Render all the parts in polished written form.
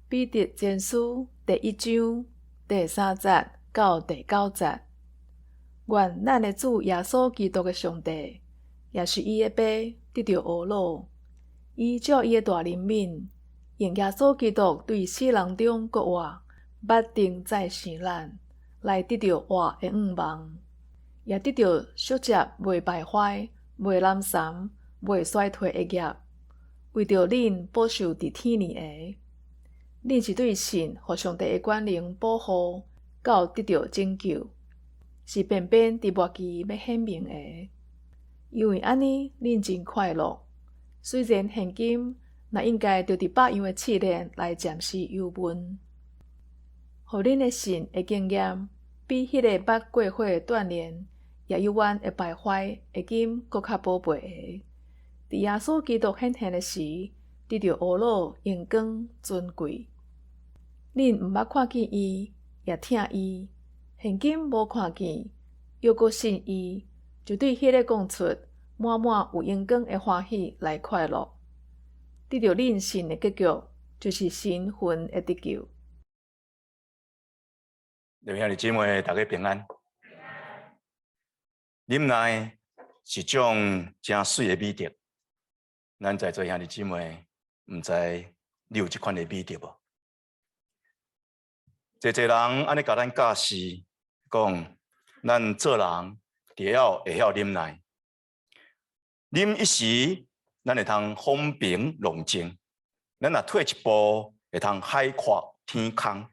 彼得前書第一章第三節到第九節。願咱的主耶穌基督的上帝，也是伊的爸，得著呵咾。伊照伊的大憐憫，用耶穌基督對死人中復活，捌定再生咱，來得著活的向望，也得著承接袂敗壞、袂濫澹、袂衰退的業，為著恁保守佇天裡的。恁是對信予上帝的權能保護，到得著拯救，是便便佇末期欲顯明的。因為按呢，恁真快樂。雖然現今若應該著佇百樣的試煉來暫時憂悶，予恁的信的經驗，比彼个捌過火鍛煉，也猶原會敗壞的金閣較寶貝的。佇耶穌基督顯現的時，得著呵咾、榮光、尊貴。恁毋捌看見伊，也疼伊，現今無看見，猶閣信伊，就對彼个講出滿滿有榮光的歡喜來快樂，得著恁信的結局，就是神魂的得救。弟兄姊妹，大家平安。忍耐是種誠媠的美德。咱在座兄弟姊妹，毋知你有這款的美德無？濟濟人按呢共咱教示，講咱做人著要會曉忍耐。忍一時，咱會通風平浪靜；咱若退一步，會通海闊天空。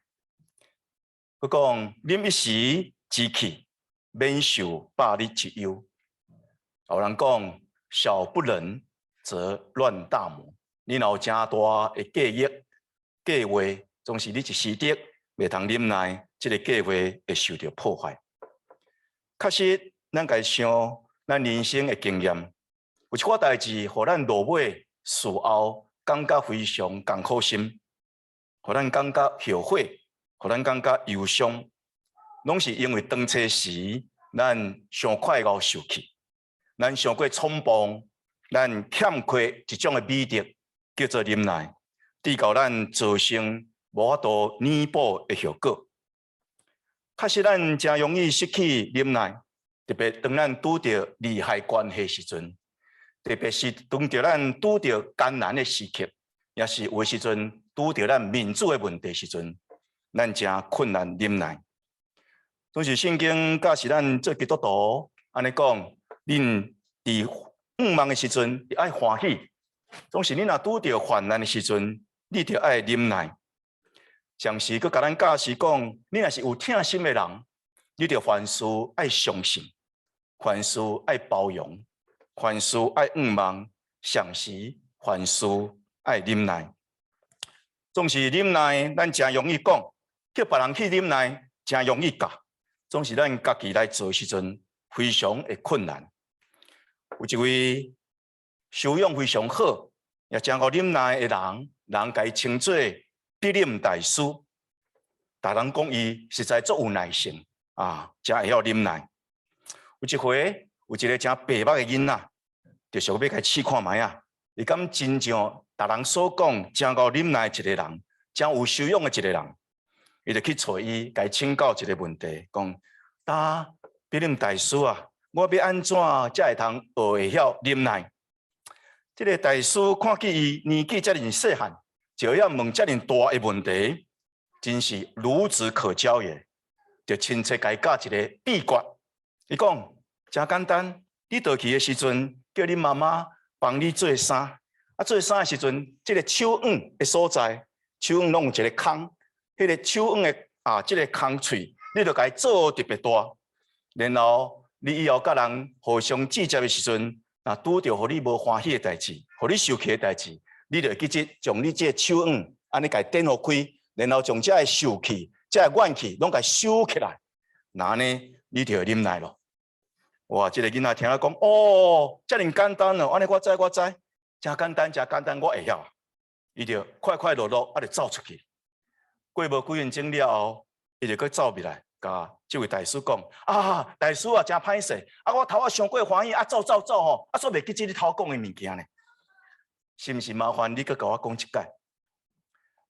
閣講忍一時之氣，免受百日之憂。有人講小不忍則亂大謀。你若有誠大的計劃、計劃，總是你一時的袂通忍耐，這个計劃會受著破壞。確實，咱家想咱人生的經驗，有一寡代誌，予咱落尾事後感覺非常艱苦心，予咱感覺後悔，予咱感覺憂傷，攏是因為當初時咱傷快𠢕受氣，咱傷過衝動，咱欠缺一種的美德，叫做忍耐，致到咱造成無法度彌補的後果。確實，咱誠容易失去忍耐，特別當咱拄著利害關係時陣，特別是當著咱拄著艱難的時刻，也是有的時陣拄著咱面子的問題時陣，咱誠困難忍耐。總是聖經教示咱做基督徒，按呢講，恁佇向望的時陣愛歡喜。總是恁若拄著患難的時陣，你著愛忍耐。同時，閣共咱教示講，你若是有疼心的人，你著凡事愛相信，凡事愛包容，凡事愛向望，同時凡事愛忍耐。總是忍耐，咱誠容易講，叫別人去忍耐，誠容易教。總是咱家己來做時陣，非常的困難。有一位修養非常好，也誠會忍耐的人，人共伊稱做比林大師。逐人講伊實在足有耐性啊，誠會曉忍耐。有一回，有一个誠白目的囡仔，就想欲共伊試看覓仔，伊敢真像逐人所講，誠會忍耐一个人，誠有修養的一个人。伊就去揣伊，共伊請教一个問題，講：啊，比林大師啊，我欲按怎才會通學會曉忍耐？這个大師看見伊年紀遮爾細漢，就會曉問遮爾大的問題，真是孺子可教也。就親切共伊教一个秘訣。伊講誠簡單，你倒去的時陣，叫恁媽媽幫你做衫。啊，做衫的時陣，這个手腕的所在，手腕攏有一个空，彼个手腕的啊，這个空喙，你著共伊做特別大。然後你以後佮人互相指責的時陣，若拄著予你無歡喜的代誌，予你受氣的代誌，你著會記得將你這个手腕按呢共伊展予開，然後將這个受氣、這个怨氣攏共收起來，若按呢，你就會忍耐咯。哇！這个囡仔聽了講，哦，遮爾簡單哦，按呢我知我知，誠簡單誠簡單，我會曉。伊就快快樂樂啊，就走出去。過無幾分鐘了後，伊就閣走入來，共這位大師講：啊，大師啊，誠歹勢，啊，我頭仔傷過歡喜，啊，走走走吼，啊，煞袂記得你頭講的物件呢。是毋是麻煩你閣共我講一擺？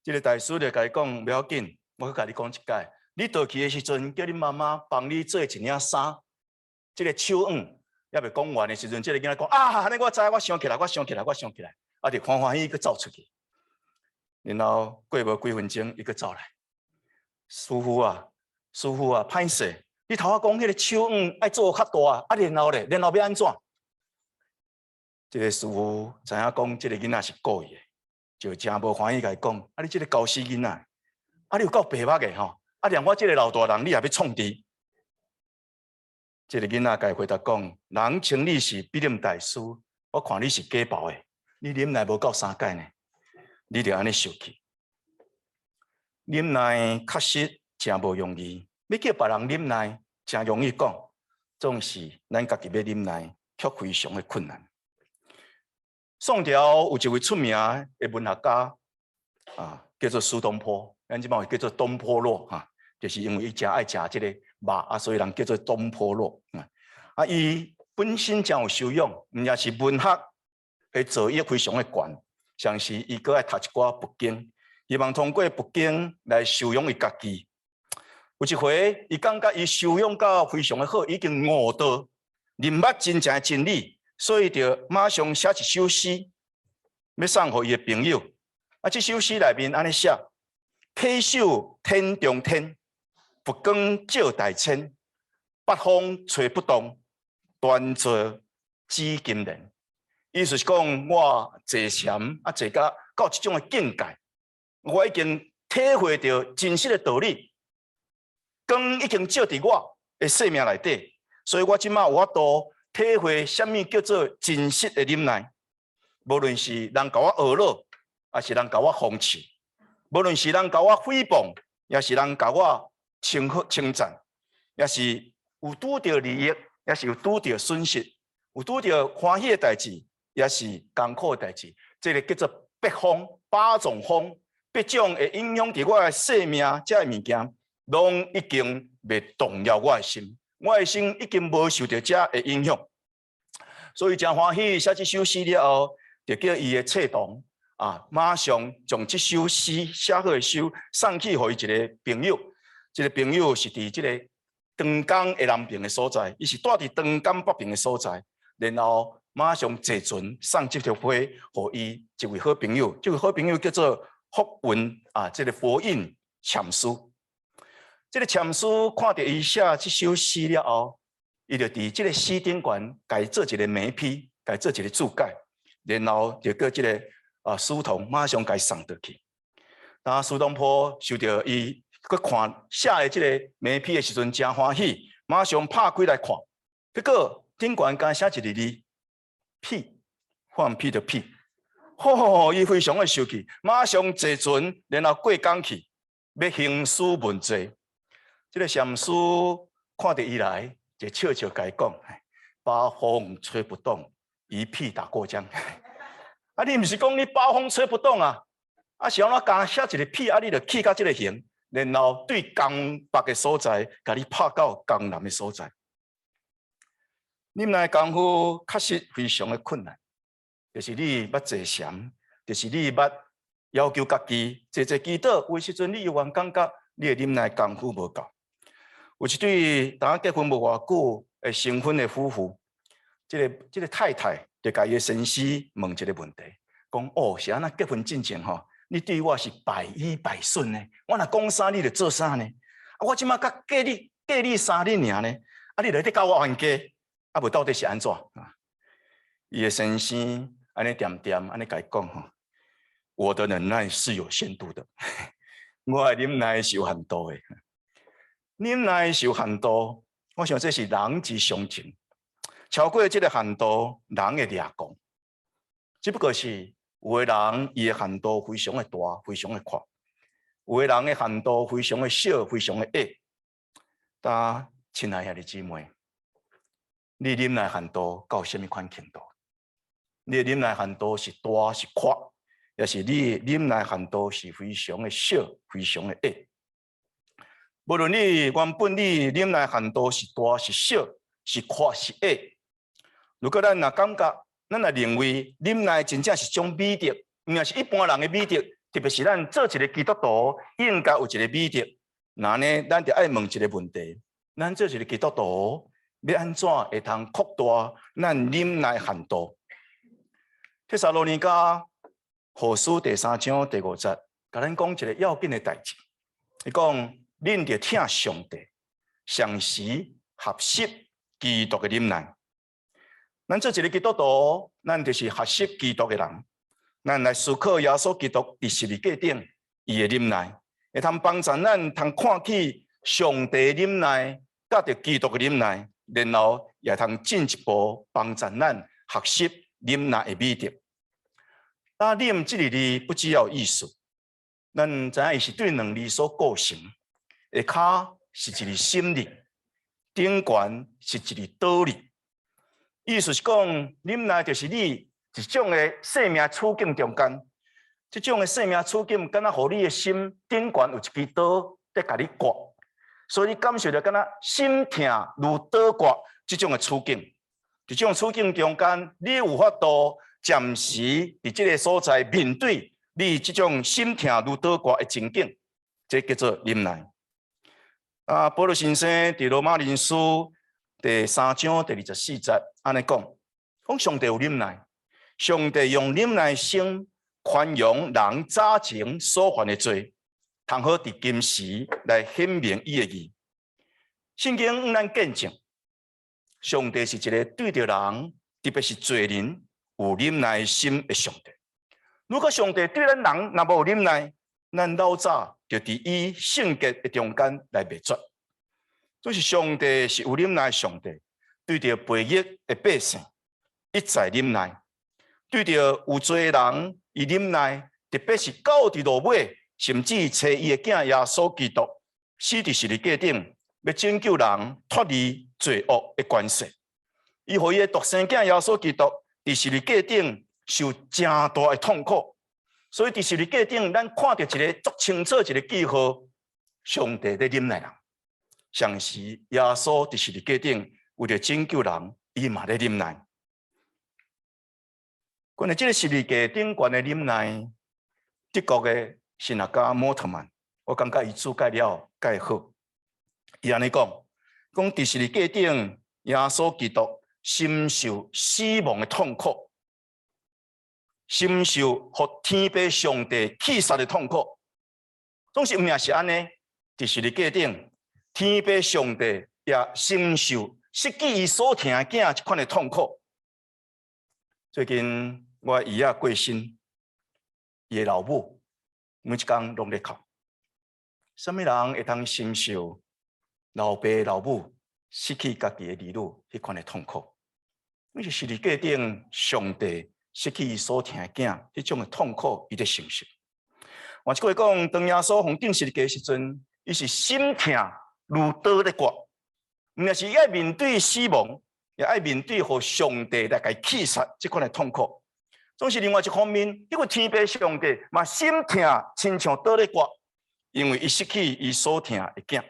這个大師就共伊講，無要緊，我閣共你講一擺。你倒去的時陣，叫恁媽媽幫你做一領衫，這个手腕猶未講完的時陣，這个囡仔講啊，按呢我知，我想起來，我想起來，我想起來，啊，就歡歡喜喜閣走出去。然後過無幾分鐘，伊閣走來，師父啊，師父啊，歹勢，你頭仔講彼个手腕愛做較大，啊，然後咧，然後欲按怎？這个師父知影講，這个囡仔是故意的，就誠無歡喜共伊講，啊，你這个猴死囡仔，啊，你有夠白目的吼！啊，連我這个老大人，你也欲創治？這个囡仔共伊回答講，人稱你是比林大師，我看你是假包的，你忍耐無夠三擺呢，你就按呢受氣。忍耐確實誠無容易，欲叫別人忍耐，誠容易講，總是咱家己欲忍耐，卻非常的困難。宋朝有一位出名的文學家，啊，叫做蘇東坡，咱這擺叫做東坡肉，哈，就是因為伊誠愛食這个肉啊，所以人叫做東坡肉。啊，伊本身誠有修養，毋也是文學的造詣非常的懸，像是伊閣愛讀一寡佛經，希望通過佛經來修養伊家己。有一回，伊感覺伊修養到非常的好，已經悟道，認捌真正的真理，所以就馬上寫一首詩，欲送予伊的朋友。啊，這首詩內面按呢寫：稽首天中天，佛光照大千，八風吹不動，端坐紫金蓮。意思是講，我坐禪啊，坐到到這種的境界，我已經體會著真實的道理，光已經照佇我的生命內底，所以我這擺有法度體會啥物叫做真實的忍耐。無論是人共我呵咾，抑是人共我諷刺；無論是人共我誹謗，抑是人共我稱好稱讚，抑是有拄著利益，抑是有拄著損失，有拄著歡喜的代誌，抑是艱苦的代誌，這个叫做八風，八種風，八種會影響佇我的生命，這个物件，攏已經袂動搖我的心，我的心已經無受著這的影響，所以誠歡喜寫這首詩了後，就叫伊的冊童啊，馬上將這首詩寫好的詩送去予伊一个朋友，這个朋友是佇這个長江的南爿的所在，伊是住佇長江北爿的所在，然後馬上坐船送這條批予伊一位好朋友，這位好朋友叫做福雲啊，這个佛印禪師。這个禪師看著伊寫這首詩了後，伊就佇這个詩頂懸共伊做一个眉批，共伊做一个注解，然後就叫這个啊書童馬上共伊送倒去。當蘇東坡收著伊閣看寫的這个眉批的時陣，誠歡喜，馬上拍開來看，結果頂懸敢寫一个字，屁，放屁的屁，吼，伊非常的生氣，馬上坐船，然後過江去，欲興師問罪。這个禪師看著伊來，就笑笑共伊講：八風吹不動，一屁打過江。啊，你毋是講你八風吹不動啊？啊，是按怎敢寫一个屁，啊，你就氣到這个形，然後對江北的所在，共你拍到江南的所在。忍耐功夫確實非常的困難，就是你捌坐禪，就是你捌要求家己濟濟祈禱，有時陣你猶原感覺你的忍耐功夫無夠。有一對當結婚無偌久的新婚的夫婦，這个太太就共伊的先生問一个問題，講哦，是按怎結婚進前吼，你對我是百依百順呢？我若講啥你就做啥呢？啊，我這擺才嫁你3日爾呢，啊，你就咧共我冤家，啊，無到底是按怎？伊的先生按呢恬恬按呢共伊講吼，我的忍耐是有限度的，我的忍耐是有限度的。忍耐是有限度，我想這是人之常情。超過這个限度，人會掠狂。只不過是有的人伊的限度非常的大，非常的闊；有的人的限度非常的小，非常的矮。但親愛兄弟姊妹，你忍耐限度到啥物款程度？你的忍耐限度是大是闊，抑是你的忍耐限度是非常的小，非常的矮？無論你原本你忍耐限度是大是小，是闊是矮，如果咱若感覺，咱若認為忍耐真正是種美德，毋也是一般人的美德，特別是咱做一個基督徒，應該有一個美德。那呢，咱就愛問一個問題：咱做一個基督徒，欲按怎會通擴大咱忍耐限度？帖撒羅尼迦後書第三章第五節，共咱講一個要緊的代誌。伊講，恁著疼上帝，常時學習基督的忍耐。咱做一個基督徒，咱就是學習基督的人。咱來思考耶穌基督佇十字架頂伊的忍耐，會通幫助咱通看起上帝忍耐，佮著基督的忍耐，然後也通進一步幫助咱學習忍耐的美德。啊，忍這個字不只有意思，咱知影伊是對兩字所構成，下跤是一个心字，頂懸是一個刀字。意思是講，忍耐就是你一種的生命處境中間，這種的生命處境，敢若予你的心頂懸有一支刀佇共你割，所以你感受著敢若心疼如刀割這種的處境。這種處境中間，你有法度暫時佇這个所在面對你這種心疼如刀割的情景，這叫做忍耐。啊，保祿先生佇羅馬人書第三章第二十四節按呢講，講上帝有忍耐，上帝用忍耐心寬容人早前所犯的罪，通好佇今時來顯明伊的義。聖經向咱見證，上帝是一个對著人，特別是罪人有忍耐心的上帝。如果上帝對咱人若無忍耐，咱老早就佇伊聖潔的中間來滅絕。總是上帝是有忍耐的上帝，對著悖逆的百姓一再忍耐，對著有罪的人伊忍耐，特別是到佇落尾，甚至差伊的囝耶穌基督死佇十字架頂，欲拯救人脫離罪惡的權勢。伊予伊的獨生囝耶穌基督佇十字架頂受誠大的痛苦，所以佇十字架頂，咱看著一个足清楚一个記號，上帝咧忍耐人。同時耶穌佇十字架頂為著拯救人，伊嘛咧忍耐。關於這个十字架頂懸的忍耐，德國的神學家摩特曼，我感覺伊注解了蓋好。伊按呢講，講佇十字架頂，耶穌基督深受死亡的痛苦，深受予天父上帝棄殺的痛苦。總是毋也是按呢？佇十字架頂，天父上帝也深受失去伊所疼的囝這款的痛苦。最近我姨仔過身，伊的老母每一工攏咧哭。啥物人會通承受老爸老母失去家己的兒女彼款的痛苦？那是十字架頂上帝失去伊所疼的囝，彼種的痛苦，伊咧承受。換一句話講，當耶穌予釘十字架的時陣，伊是心疼如刀咧割，毋但是伊愛面對死亡，也愛面對予上帝來共伊棄殺這款的痛苦。總是另外一方面，彼個天父上帝嘛心疼，親像刀咧割，因為伊失去伊所疼的囝。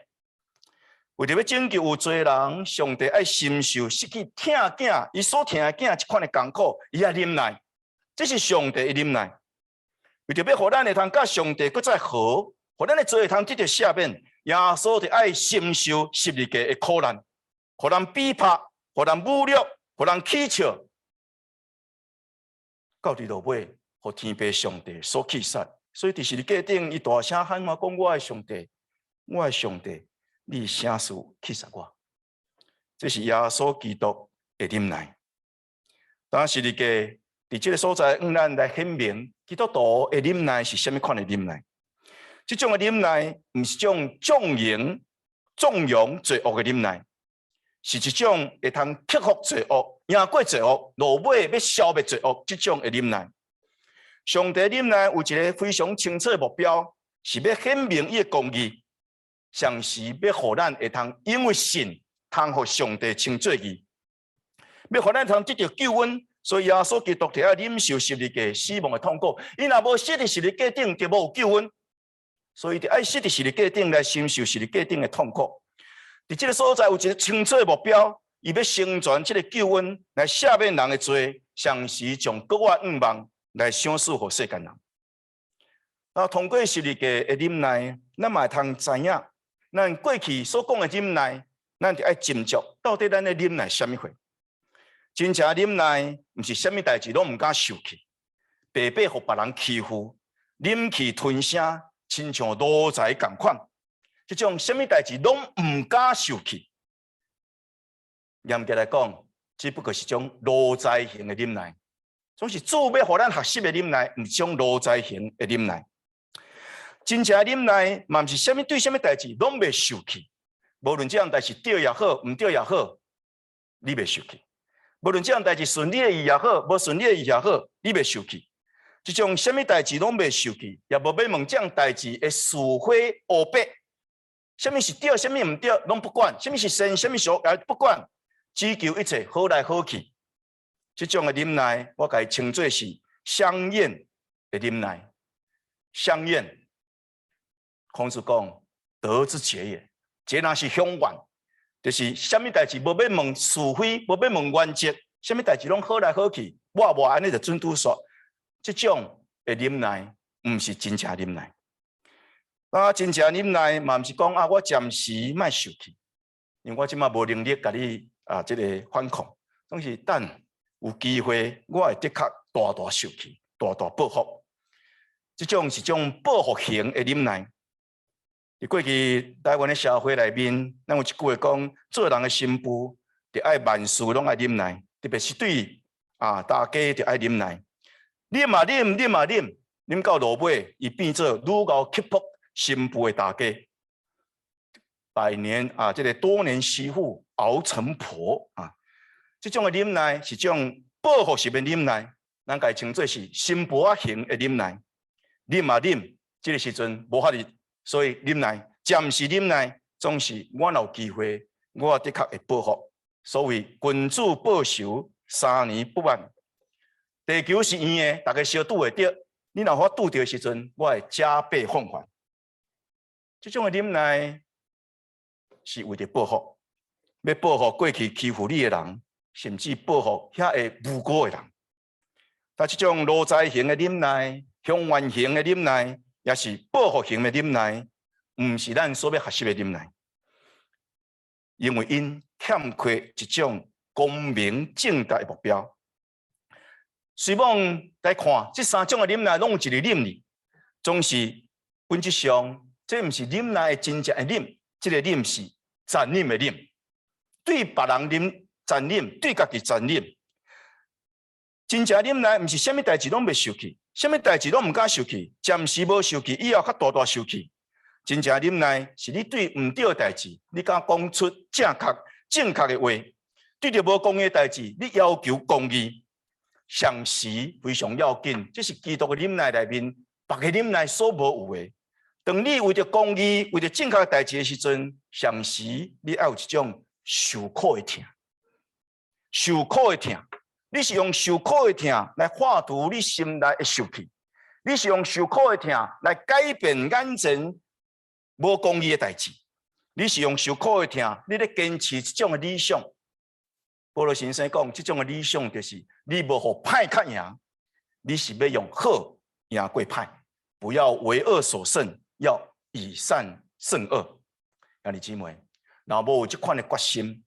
為著欲拯救有罪人，上帝愛承受失去疼囝，伊所疼的囝這款的艱苦，伊愛忍耐。這是上帝的忍耐。為著欲予咱會通佮上帝閣再和，予咱的罪會通得著赦免，耶穌就愛承受十字架的苦難，予人逼迫，予人侮辱，予人取笑，到佇落尾，予天父上帝所棄殺。所以佇十字架頂，伊大聲喊話講：我的上帝，我的上帝，你啥事棄殺我？這是耶穌基督的忍耐。當十字架佇這个所在，向咱來顯明基督徒的忍耐是啥物款的忍耐。這種的忍耐，毋是種縱容、縱容罪惡的忍耐，是一種會通克服罪惡、贏過罪惡、落尾欲消滅罪惡這種的忍耐。上帝忍耐有一个非常清楚的目標，是欲顯明伊的公義，同時欲予咱會通因為信，通予上帝稱做義，欲予咱通得著救恩。所以耶穌基督就愛忍受十字架死亡的痛苦。伊若無死佇十字架頂，就無救恩。所以就愛死佇十字架頂來承受十字架頂的痛苦。佇這个所在有一个清楚的目標，伊欲成全這个救恩，來赦免人的罪，同時將國外願望來賞賜予世間人。啊，通過十字架的忍耐，咱嘛會通知影，咱過去所講的忍耐，咱就愛斟酌到底咱咧忍耐啥物貨。真正忍耐，毋是啥物代誌攏毋敢受氣，白白予別人欺負，忍氣吞聲，親像奴才仝款。這種啥物代誌攏毋敢受氣，嚴格來講，只不過是種奴才型的忍耐。總是主欲予咱學習的忍耐，毋是種奴才型的忍耐。真正忍耐，嘛毋是啥物對啥物代誌攏袂受氣。無論這項代誌對也好，毋對也好，你袂受氣。無論這項代誌順你的意也好，無順你的意也好，你袂受氣。這種啥物代誌攏袂受氣，也無欲問這項代誌的是非黑白，啥物是對，啥物毋對，攏不管；啥物是善，啥物是惡，也不管，只求一切好來好去。這種的忍耐，我共伊稱做是鄉願的忍耐。鄉願，孔子講德之結也，這若是鄉願，就是啥物代誌無欲問是非，無欲問原則，啥物代誌攏好來好去，我無按呢就準拄煞。這種的忍耐，毋是真正忍耐。啊，真正忍耐嘛，毋是講啊，我暫時莫受氣，因為我這馬無能力共你啊，這個反抗，總是等有機會，我會的確大大受氣，大大報復。這種是種報復型的忍耐。佇過去台灣的社會內面，咱有一句話講：做人的新婦，就愛萬事攏愛忍耐，特別是對啊大家就愛忍耐。忍啊忍，忍啊忍，忍到落尾，伊變做愈𠢕刻薄新婦的大家。百年啊，這個多年媳婦熬成婆啊，這種的忍耐是種報復式的忍耐，咱共伊稱做是新婦仔型的忍耐。忍啊忍，這個時陣無法度，所以忍耐，暫時忍耐，總是我若有機會，我的確會報復。所謂君子報仇，3年不晚。地球是圓的，逐家相拄會著。你若予我拄著的時陣，我會加倍奉還。這種的忍耐是為著報復，欲報復過去欺負你的人，甚至報復遐個無辜的人。但這種奴才型的忍耐、鄉願型的忍耐，也是報復型的忍耐，毋是咱所欲學習的忍耐，因為𪜶欠缺一種光明正大的目標。雖罔來看，這三種的忍耐攏有一個忍字，總是本質上，這毋是忍耐的真正的忍，這個忍是殘忍的忍，對別人忍殘忍，對家己殘忍。真正忍耐毋是啥物代誌攏袂受氣，啥物代誌攏毋敢受氣，暫時無受氣，以後較大大受氣。真正忍耐是你對毋對的代誌，你敢講出正確正確的話；對著無公義的代誌，你要求公義。常時非常要緊，這是基督的忍耐內面，別个忍耐所無有的。當你為著公義、為著正確的代誌的時陣，常時你愛有一種受苦的疼，受苦的疼。你是用受苦的疼來化除你心內的受氣，你是用受苦的疼來改變眼前無公義的代誌，你是用受苦的疼，你咧堅持這種的理想。保羅先生講，這種的理想就是你無予歹較贏，你是欲用好贏過歹，不要為惡所勝，要以善勝惡。兄弟姊妹，若無有這款的決心，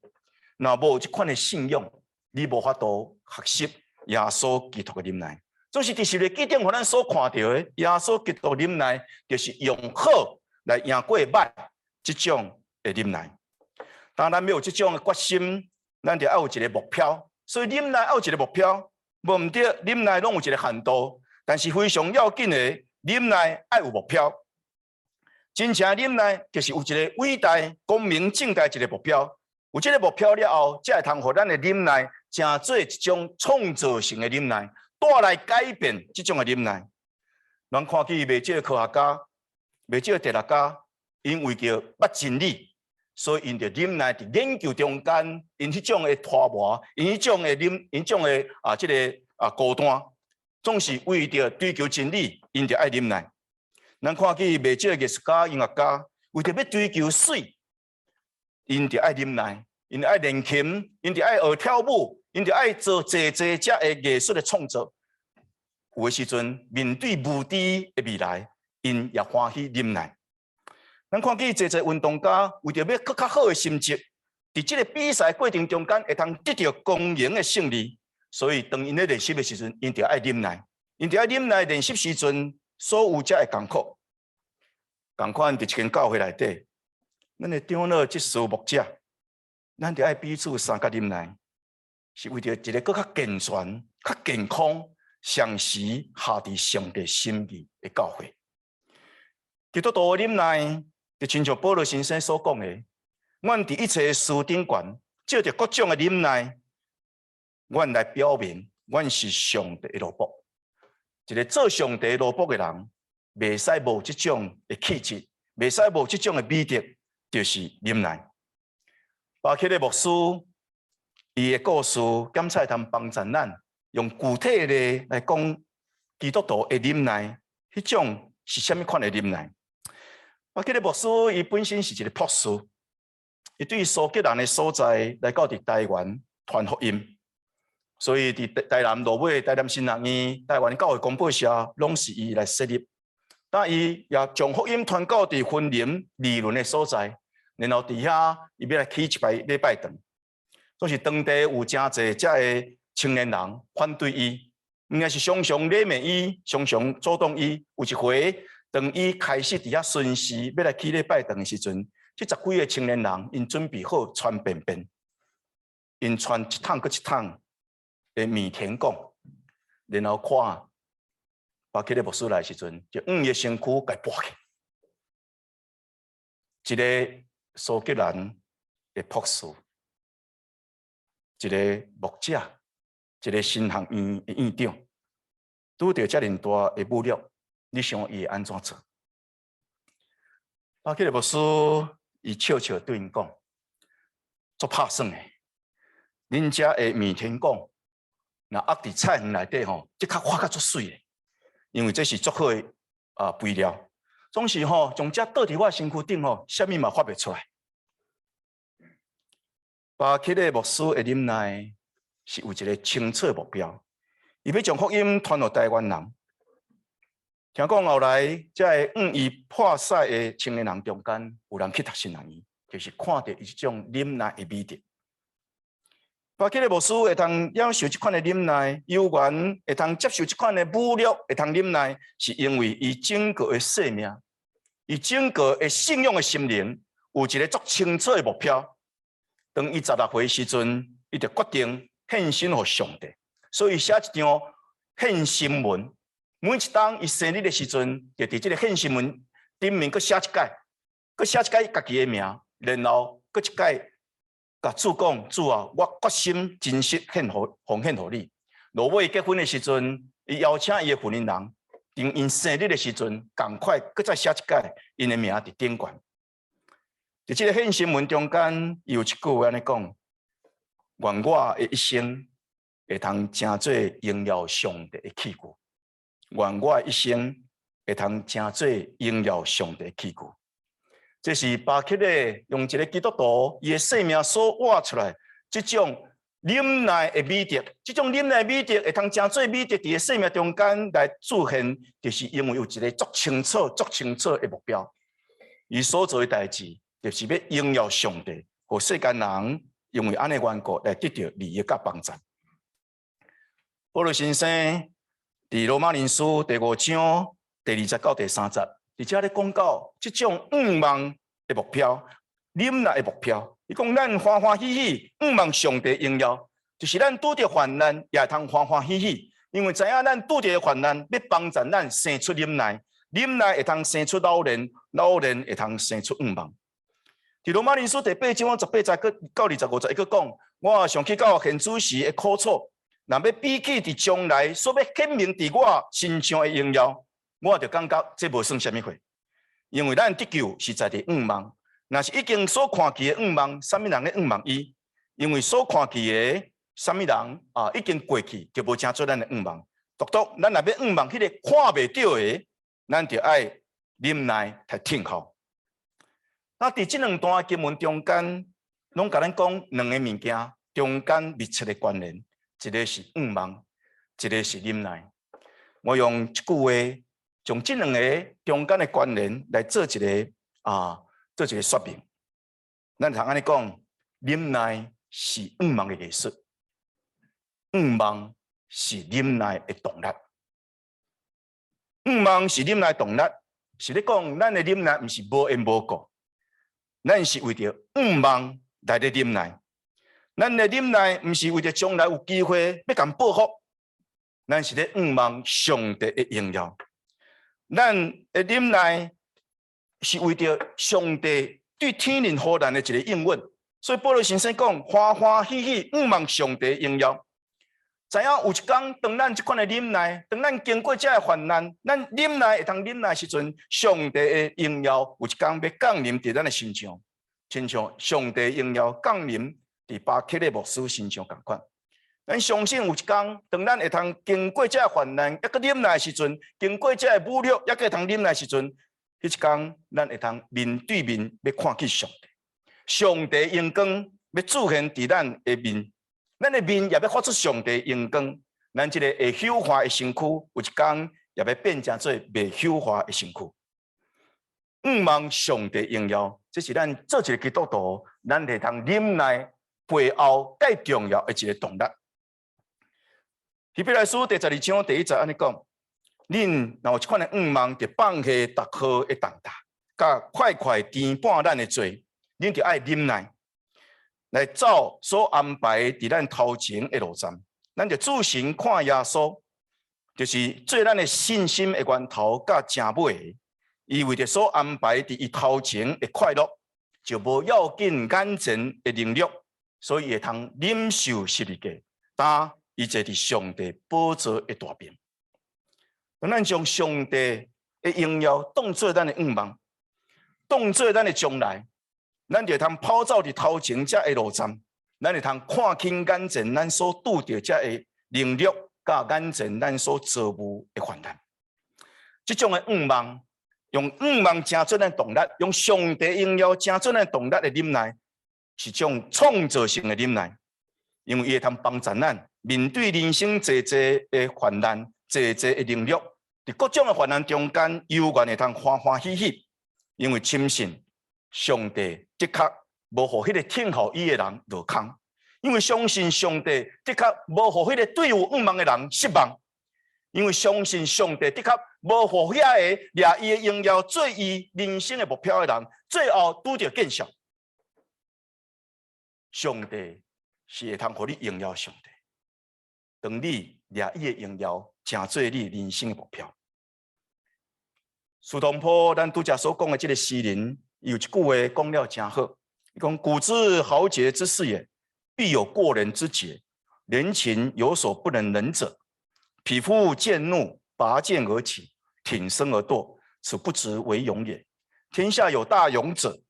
若無有這款的信仰，你無法度學習耶穌基督的忍耐。總是佇十字架頂，予咱所看著的耶穌基督忍耐，就是用好來贏過歹這種的忍耐。當咱欲有這種的決心，咱就愛有一個目標。所以忍耐愛有一個目標，無毋對，忍耐攏有一個限度。但是非常要緊的，忍耐愛有目標。真正忍耐就是有一個偉大、光明正大一個目標。有這個目標了後，才會通予咱的忍耐成做一種創造性的忍耐，帶來改變這種的忍耐。咱看見袂少科學家、袂少哲學家，𪜶為著捌真理，所以𪜶就忍耐佇研究中間，𪜶彼種的拖磨，𪜶彼種的忍，𪜶種的啊，這個啊孤單，總是為著追求真理，𪜶就愛忍耐。咱看見袂少藝術家、音樂家，為著欲追求媠，𪜶就愛忍耐，𪜶愛練琴，𪜶就愛學跳舞，𪜶就愛做濟濟隻的藝術的創作。有的時陣面對無知的未來， 𪜶也歡喜忍耐。咱看見濟濟運動家為著欲閣較好的成績，佇這个比賽過程中間會通得著光榮的勝利，所以當𪜶咧練習的時陣，𪜶著愛忍耐，𪜶著愛忍耐練習時陣所有遮的艱苦。仝款佇一間教會內底，咱的長老、執事、牧者，咱著愛彼此相佮忍耐，是為著一个閣較健全、較健康、相時合佇上帝心意的教會。基督徒的忍耐，就親像保羅先生所講的，阮佇一切事頂懸，藉著各種的忍耐，阮來表明，阮是上帝的奴僕。一个做上帝奴僕的人，袂使無這種的氣質，袂使無這種的美德，就是忍耐。巴克的牧師，伊的故事，檢採通幫助咱用具體的來講，基督徒的忍耐，彼種是啥物款的忍耐？巴克的牧師，伊本身是一个博士，伊對蘇格蘭的所在來到佇台灣傳福音，所以佇台南落尾，台南神學院、台灣教會公報社，攏是伊來設立。但伊也將福音傳到佇雲林二崙的所在，然後佇遐伊欲來起一擺禮拜堂，總是當地有誠濟遮个青年人反對伊，毋但是常常禮罵伊，常常阻擋伊。有一回，當伊開始佇遐巡視欲來起禮拜堂的時陣，這十幾个青年人𪜶準備好傳便便，𪜶傳一桶閣一桶的米田共，然後看巴克的牧師來時陣，就向伊的身軀共撥去。一个蘇格蘭的博士，一个牧者，一个神學院的院長，拄著遮爾大的侮辱，你想伊會按怎做？巴克的牧師伊笑笑對𪜶講：足拍算的，恁遮的米田共，若壓佇菜園內底吼，這較發較足媠的，因為這是足好的啊肥料。總是吼，將這倒佇我身軀頂吼，啥物嘛發袂出來。巴克的牧師的忍耐是有一个清楚的目標，伊欲將福音傳予台灣人。聽講後來，這个向伊潑屎的青年人中間，有人去讀神學院，就是看著伊這種忍耐的美德。巴克的牧師會通忍受這款的忍耐，有緣會通接受這款的侮辱，會通忍耐，是因為伊整個的生命，伊整個的信仰的心靈，有一个足清楚的目標。當伊16歲時陣，伊就決定獻身予上帝，所以寫一張獻身文。每一當伊生日的時陣，就佇這个獻身文頂面閣寫一擺，閣寫一擺家己的名，然後閣一擺共主講：主啊，我決心真實獻予奉獻予你。落尾結婚的時陣，伊邀請伊的婦人人，當𪜶生日的時陣，仝款閣再寫一擺𪜶的名佇頂懸。佇這个獻身文中間，伊有一句話按呢講：願我的一生會通成做榮耀上帝的器具。願我的一生會通成做榮耀上帝的器具。這是巴克的用一个基督徒伊的生命所活出來這種忍耐的美德，這種忍耐的美德會通成做美德，佇生命中間來出現，就是因為有一个足清楚、足清楚的目標。伊所做的代誌，就是欲榮耀上帝，予世間人因為按呢緣故來得著利益佮幫助。保羅先生佇羅馬人書第五章第二節到第三節，佇遮咧講到這種向望的目標、忍耐的目標。伊講咱歡歡喜喜向望上帝榮耀，就是咱拄著患難也會通歡歡喜喜，因為知影咱拄著患難，欲幫助咱生出忍耐，忍耐會通生出老練，老練會通生出向望。佇羅馬人書第八章十八節到25節，伊閣講：我想起到現此時的苦楚，若欲比起佇將來所欲顯明佇我身上的榮耀，我就感覺這無算啥物貨。因為咱得救是在佇向望，若是已經所看見的向望，啥物人咧向望伊？因為所看見的啥物人啊，已經過去，就無成做咱的向望。獨獨，咱若欲向望彼個看袂著的，咱就愛忍耐來等候。那佇這兩段經文中間，攏共咱講兩个物件中間密切的關聯，一个是向望，一个是忍耐。我用一句話，將這兩个中間的關聯來做一個說明。咱通按呢講，忍耐是向望的藝術，向望是忍耐的動力。向望是忍耐動力，是咧講咱的忍耐毋是無緣無故，咱是為著向望來咧忍耐。咱的忍耐毋是為著將來有機會欲共報復，咱是咧向望上帝的榮耀。咱的忍耐是為著上帝對天靈予咱的一个應允。所以保羅先生講：歡歡喜喜向望上帝榮耀。知影有一工，當咱這款的忍耐，當咱經過這个患難，咱忍耐會通忍耐時陣，上帝的榮耀有一工欲降臨佇咱的身上，親像上帝榮耀降臨佇巴克勒牧師身上仝款。咱相信有一工，當咱會通經過這个患難，猶閣忍耐時陣，經過這个侮辱，猶閣會通忍耐時陣，彼一工咱會通面對面欲看見上帝，上帝榮光欲出現佇咱的面。咱的面也欲發出上帝榮光，咱這个會朽壞的身軀，有一工也欲變成做袂朽壞的身軀。向望上帝榮耀，這是咱做一个基督徒，咱會通忍耐背後蓋重要的一个動力。希伯來書第12章第1節按呢講：恁若有這款的向望，就放下逐項的重擔，佮快快纏絆咱的罪，恁就愛忍耐，來走所安排佇咱頭前的路站。咱就注神看耶穌，就是做咱的信心的源頭佮成尾的。伊為著所安排佇伊頭前的快樂，就無要緊眼前的凌辱，所以會通忍受十字架，擔伊坐佇上帝寶座的大爿。當咱將上帝的榮耀當做咱的向望，當做咱的將來，咱就會通跑走佇頭前這个路站，咱會通看輕眼前咱所拄著這个凌辱，佮眼前咱所遭遇的患難。這種的向望，用向望成做咱動力，用上帝榮耀成做咱動力的忍耐，是種創造性的忍耐，因為伊會通幫助咱面對人生濟濟的患難、濟濟的凌辱，佇各種的患難中間，猶原會通歡歡喜喜，因為深信上帝的確無予彼个聽候伊的人落空，因為相信上帝的確無予彼个對有向望的人失望，因為相信上帝的確無予遐个掠伊的榮耀做伊人生的目標的人，最後拄著見笑。上帝是會通予你榮耀上帝，當你掠伊的榮耀成做你人生的目標。蘇東坡咱拄才所講的這个詩人，有一句話講了誠好，伊講：古之豪傑之士也，必有過人之節，人情有所不能忍者。匹夫見怒，拔劍而起，挺身而墮，此不足為勇也。天下有大勇者，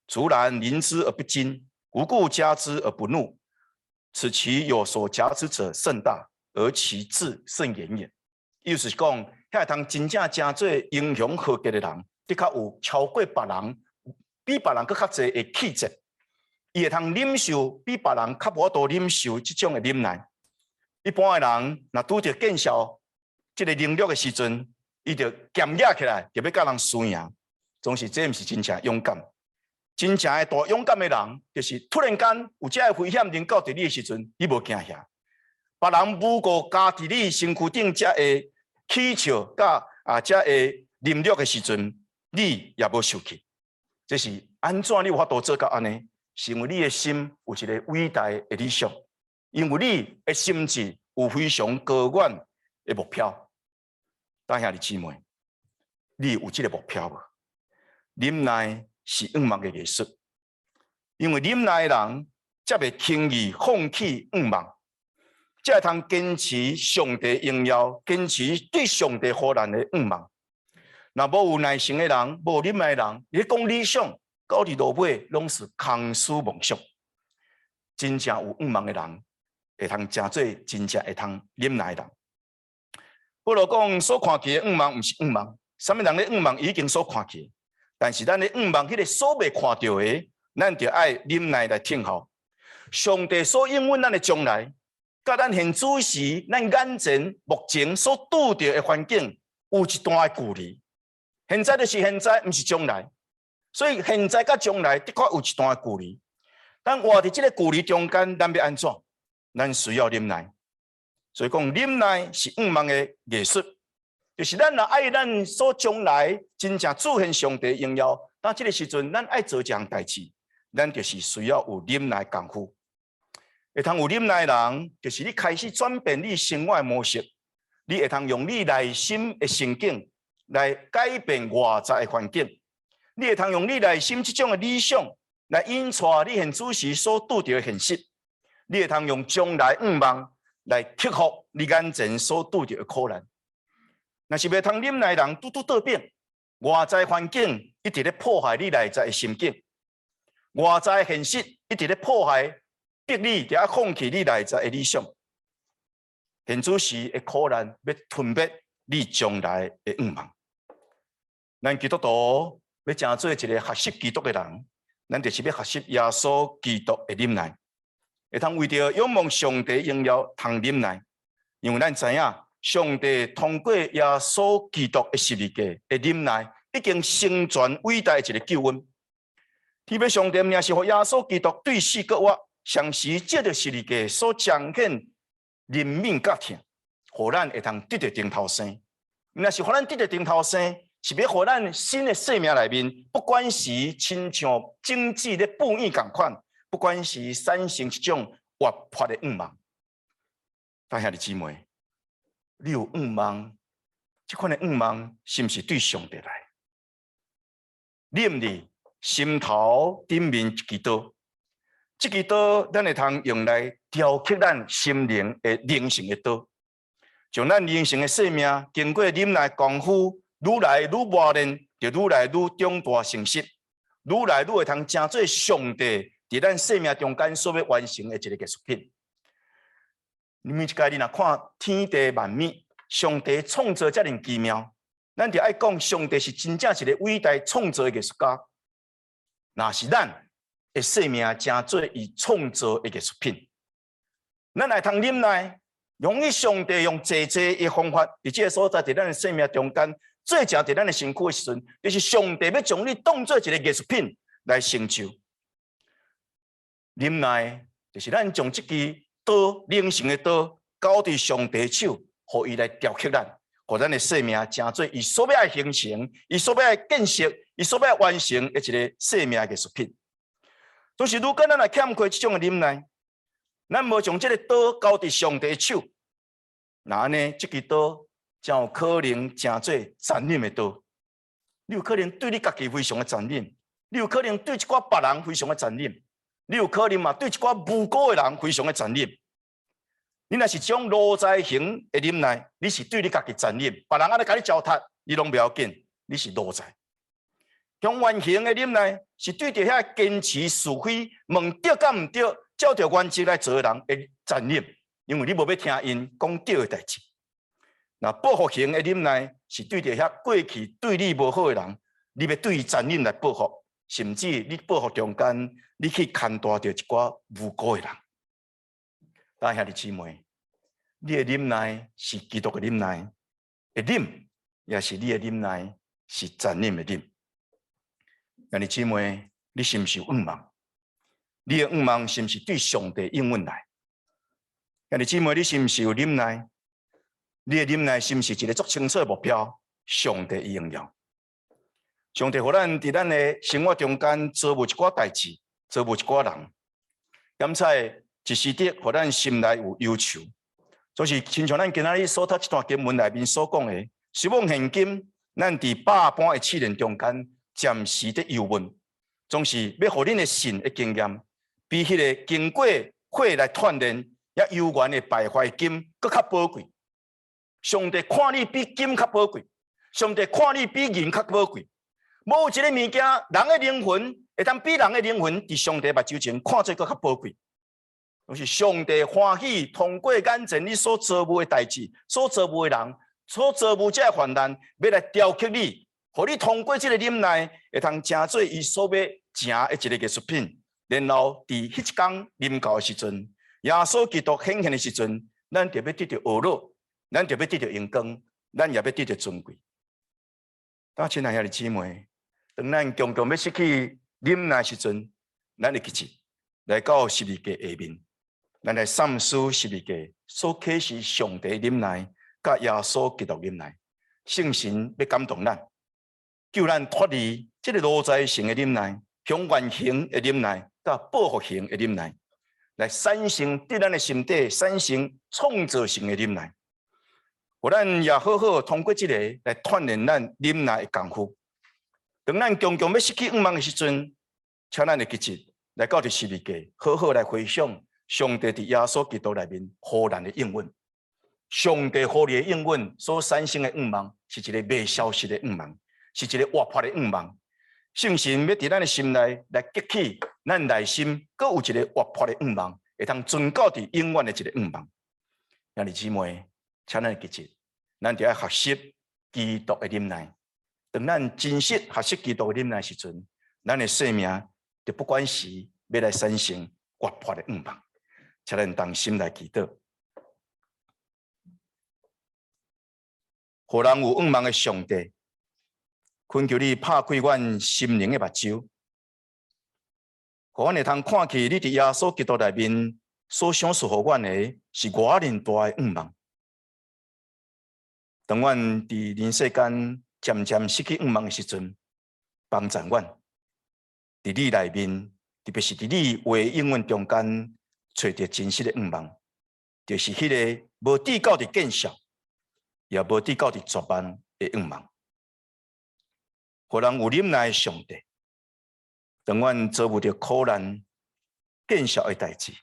卒然臨之而不驚，無故加之而不怒，此其有所假之者甚大，而其志甚遠也。意思是講，遐通真正成做英雄豪傑的人，的確有超過別人，比別人閣較濟的氣節，伊會通忍受比別人較無法度忍受這種的忍耐。一般的人，若拄著見笑這个凌辱的時陣，伊就劍舉起來，就欲佮人輸贏。總是這毋是真正勇敢。真正的大勇敢的人，就是突然間有這个危險臨到佇你的時陣，你無驚嚇。別人無故加佇你身軀頂這个取笑，佮這个凌辱的時陣，你也無受氣。這是按怎你有法度做到按呢？是因為你的心有一个偉大的理想，因為你的心志有非常高遠的目標。大兄弟姊妹，你有這个目標無？忍耐是向望的藝術，因為忍耐的人才袂輕易放棄向望，才會通堅持上帝榮耀，堅持對上帝予咱的向望。若無有耐性的人，無忍耐的人，你講理想，到佇落尾攏是空思夢想。真正有向望的人，會通成做真正會通忍耐的人。保羅講，所看見的向望毋是向望，啥物人的向望已經所看見，但是咱的向望，彼个所未看著的，咱就愛忍耐來等候。上帝所應允咱的將來，佮咱現此時，咱眼前目前所拄著的環境，有一段的距離。現在就是現在，毋是將來。所以現在佮將來的確有一段的距離。咱活佇這個距離中間，咱欲按怎？咱需要忍耐。所以講忍耐是向望的藝術，就是咱若愛咱所將來真正彰顯上帝榮耀，當這個時陣，咱愛做一項代誌，咱就是需要有忍耐功夫。會通有忍耐的人，就是你開始轉變你生活的模式，你會通用你內心的心境來改變外在的環境，你會通用你內心這種的理想來引帶你現此時所拄著的現實，你會通用將來向望來克服你眼前所拄著的苦難。若是袂通忍耐的人，拄拄倒反，外在環境一直咧破壞你內在的心境，外在現實一直咧破壞，逼你著愛放棄你內在的理想。現此時的苦難欲吞滅你將來的向望。咱基督徒欲成做一個學習基督的人，咱就是欲學習耶穌基督的忍耐，會通為著仰望上帝榮耀通忍耐，因為咱知影上帝通過耶穌基督的十字架的忍耐，已經成全偉大的一個救恩。天父上帝毋但是予耶穌基督對死閣活，同時藉著十字架所彰顯憐憫佮疼，予咱會通得著重頭生。毋但是予咱得著重頭生，是欲予咱新的生命內面，不管是親像種子咧哺育仝款，不管是產生一種活潑的向望。親愛的姊妹，你有向望，這款的向望是毋是對上帝來？忍你心頭頂面一支刀，這支刀咱會通用來雕刻咱心靈的靈性的刀，將咱靈性的生命經過忍耐功夫，愈來愈磨練，就愈來愈長大成熟，愈來愈會通成做上帝佇咱生命中間所欲完成的一個藝術品。每一擺你若看天地萬物，上帝創造遮爾奇妙，咱就愛講上帝是真正一個偉大創造的藝術家。若是咱的生命成做伊創造的藝術品，咱來通忍耐，容許上帝用濟濟的方法，佇這個所在，佇咱的生命中間，做成佇咱的身軀的時陣，就是上帝欲將你當做一個藝術品來成就。忍耐，就是咱將這支刀，靈性的刀，交佇上帝手，予伊來雕刻咱，予咱的生命成做伊所欲愛形成，伊所欲愛建設，伊所欲愛完成的一個生命藝術品。就是，如果咱若欠缺這種的忍耐，咱無將這個刀交佇上帝手，那按呢，這支刀才有可能成做殘忍的刀。你有可能對你家己非常的殘忍，你有可能對一寡別人非常的殘忍，你有可能嘛對一寡無辜的人非常的殘忍。你若是種奴才型的忍耐，你是對你家己殘忍，別人按呢共你糟蹋，你攏袂要緊，你是奴才。向原型的忍耐，是對著遐堅持是非、問對佮毋對，照著原則來做的人的殘忍，因為你無欲聽𪜶講對的代誌。若報復型的忍耐，是對著遐過去對你無好的人，你欲對伊殘忍來報復，甚至你報復中間，你去牽帶著一寡無辜的人。親愛的姊妹，你的忍耐是基督的忍耐的忍，抑是你的忍耐是殘忍的忍？兄弟姊妹，你是毋是有向望？你的向望是毋是對上帝應允來？兄弟姊妹，你是毋是有忍耐？你的忍耐是毋是一個足清楚的目標？上帝的榮耀，上帝予咱佇咱的生活中間遭遇一寡代誌，遭遇一寡人，檢採一時的，予咱心內有憂愁。就是親像咱今仔日所讀這段經文內面所講的，希望現今咱佇百般的試煉中間，暫時的憂悶，總是欲予恁的信的經驗，比彼個經過火來鍛煉，也猶原會敗壞金，閣較寶貴。上帝看你比金較寶貴，上帝看你比銀較寶貴。無一個物件，人的靈魂會當比人的靈魂，佇上帝目睭前看做閣較寶貴。就是上帝歡喜通過眼前你所遭遇的代誌，所遭遇的人，所遭遇這个患難，欲來雕刻你，予你通過這個忍耐，會通成做伊所欲成的一個藝術品。然後佇彼一工臨到的時陣，耶穌基督顯現的時陣，咱就欲得著呵咾，咱就欲得著榮光，咱也欲得著尊貴。當親愛兄弟姊妹，當咱強強欲失去忍耐時陣，咱會記得來到十字架下面，咱來三思十字架所啟示上帝忍耐，佮耶穌基督忍耐，聖神欲感動咱，救咱脫離這个奴才性的忍耐，向原型的忍耐，佮報復型的忍耐，來產生佇咱的心底產生創造性的忍耐。予咱也好好通過這个來鍛鍊咱忍耐的功夫。當咱強強欲失去向望的時陣，請咱會記得來到佇十字架，好好來回想上帝佇耶穌基督內面予咱的應允。上帝予你的應允所產生的向望，是一个袂消失的向望，是一个活潑的向望。聖神欲佇咱的心內來激起咱內心，閣有一个活潑的向望，會通存到佇永遠的一个向望。兄弟姊妹，請咱記得，咱著愛學習基督的忍耐。當咱真實學習基督的忍耐時陣，咱的生命就不管時欲來產生活潑的向望。請咱同心來祈禱，予人有向望的上帝，懇求你拍開阮心靈的目睭，予阮會通看見你佇耶穌基督內面所賞賜予阮的是偌爾大的向望。當阮佇人世間漸漸失去向望的時陣，幫助阮佇你內面，特別是佇你話應允中間，揣著真實的向望，就是彼个無至到佇見笑，也無至到佇絕望的向望。予人有忍耐的上帝，當阮遭遇著苦難、見笑的代誌，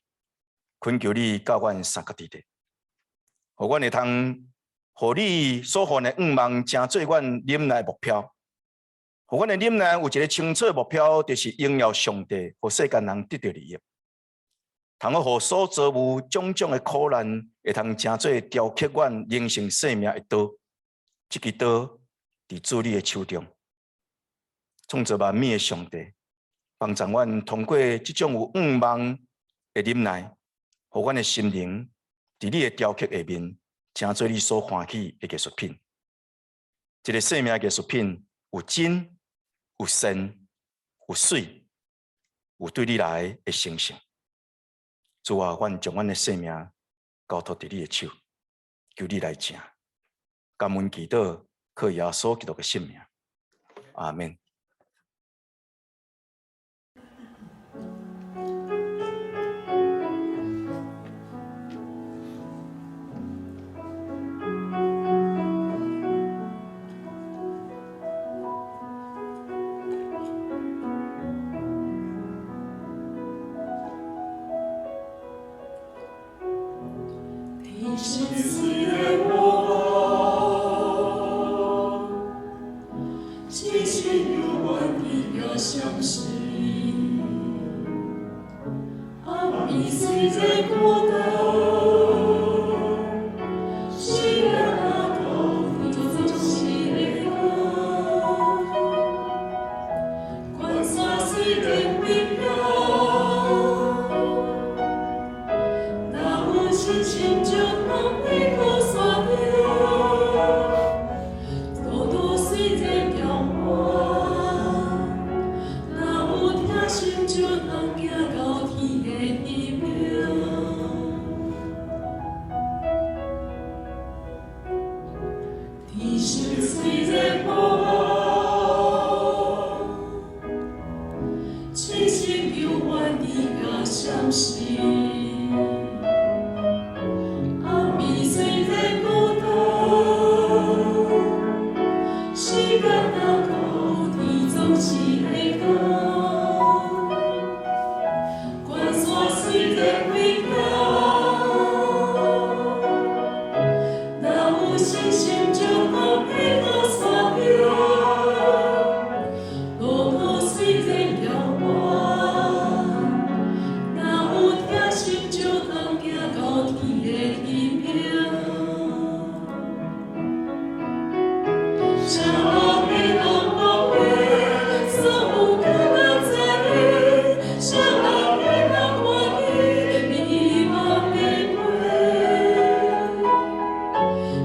懇求你佮阮相佮佇咧，予阮會通，予你所予的向望，成做阮忍耐目標。予阮的忍耐有一个清楚的目標，就是榮耀上帝，予世間人得著利益。通好予所遭遇種種的苦難，會通成做雕刻阮靈性生命的刀。這支刀佇主你的手中，創造萬物的上帝，幫助阮通過這種有向望的忍耐，予阮的心靈佇你的雕刻下面，成做你所歡喜的藝術品。這个生命藝術品有真、有善、有媠、有對你來的誠實。主啊，阮將阮的生命交託佇你的手，求你來成。感恩祈禱，靠耶穌基督的聖名。阿們。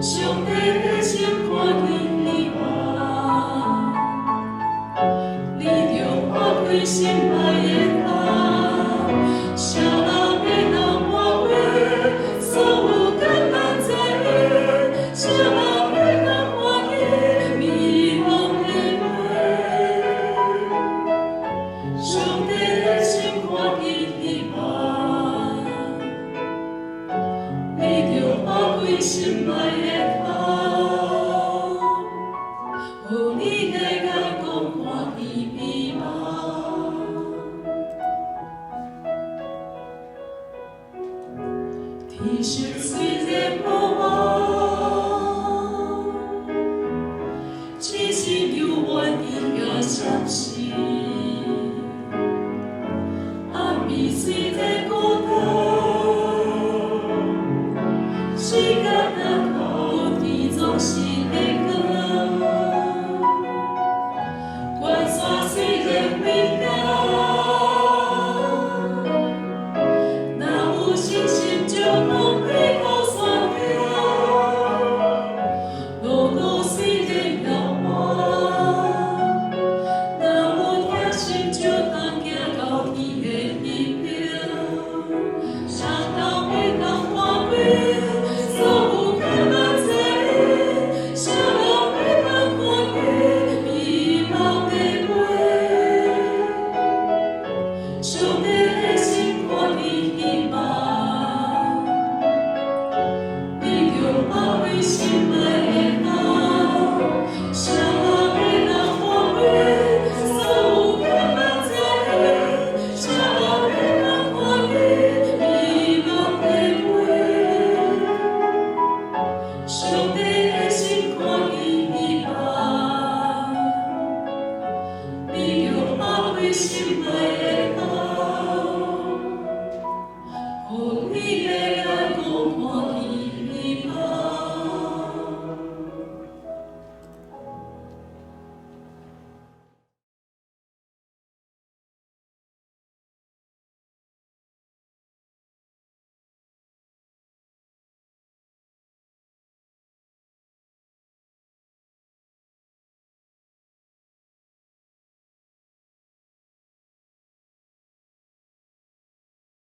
上帝的心。痴心猶原佇遐閃爍。暗暝雖然孤單，時間若到，天總是會光。關山雖然危險，若有信心就通爬到山頂。路途雖然遙遠，若有疼心就通行到天的彼邊。啥人會當看見所有困難這？啥人會當看見希望的話？上帝的心看見希望，你著安慰心內的痛。啥人會當看見所有困難這？啥人會當看見希望的話？上帝的心看見希望，你著安慰心內的痛，予你的眼